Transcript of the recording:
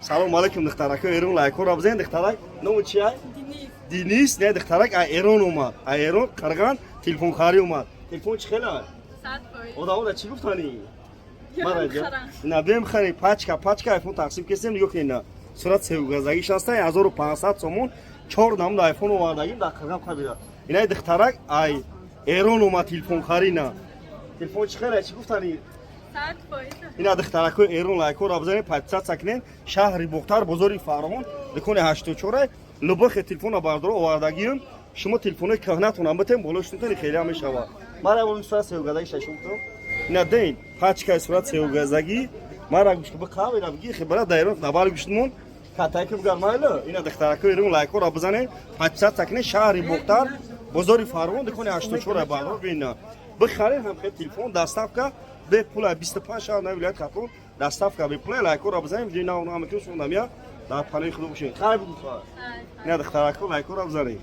Салом алейкум, духтарако Эрон, лайкҳоро бизанед. Духтарак, ному чи ай? Денис. Денис. Не, духтарак ай Эрон омад, ай Эрон Қирған телефонхарӣ омад. Телефон чӣ хела? 100%. Одамо чӣ гуфтанӣ? Харам. На, бем хари, пачка пачка айфон тақсим кесем. Нигоҳ кунед, на, сурат севгазагӣ шаста, 1500 сомон, чор намуд айфон овардагим дар Қирған қабира. Инаи духтарак ай Эрон омад телефонхарӣ. На, телефон чӣ хела, чӣ гуфтанӣ? 100%. Ина, духтаракои Эрон, лайкҳоро бизанед, подписаться кунед. Шаҳри Бохтар, бозори Фарҳон, дукони 84. Любой телефона, бардоро, овардагиам. Шумо телефонои кӯҳнатонам битем, болои хеле мешавад. Мара сурат севгазагӣ шашуфтам. Ина ден, пачкаи сурат севгазагӣ. Мара гӯшт биқавира, биги хибара дар Эрон набар гӯштмон катайки бугар майла. Ина, духтаракои Эрон, лайкҳоро бизанед, подписаться кунед. Шаҳри Бохтар, бозори Фарҳон, дукони 84. Бардоро, бина, бихаред ҳам хел телефон, доставка бепула, 25 шаҳр на вилоят Хатлон доставка бепула. Лайкҳоро бизанем, видеои нав намекунем. Шумо намия дар панои худо бошед. Хайр бугу, хайр. Ина, духтарако, лайкҳоро бизанед.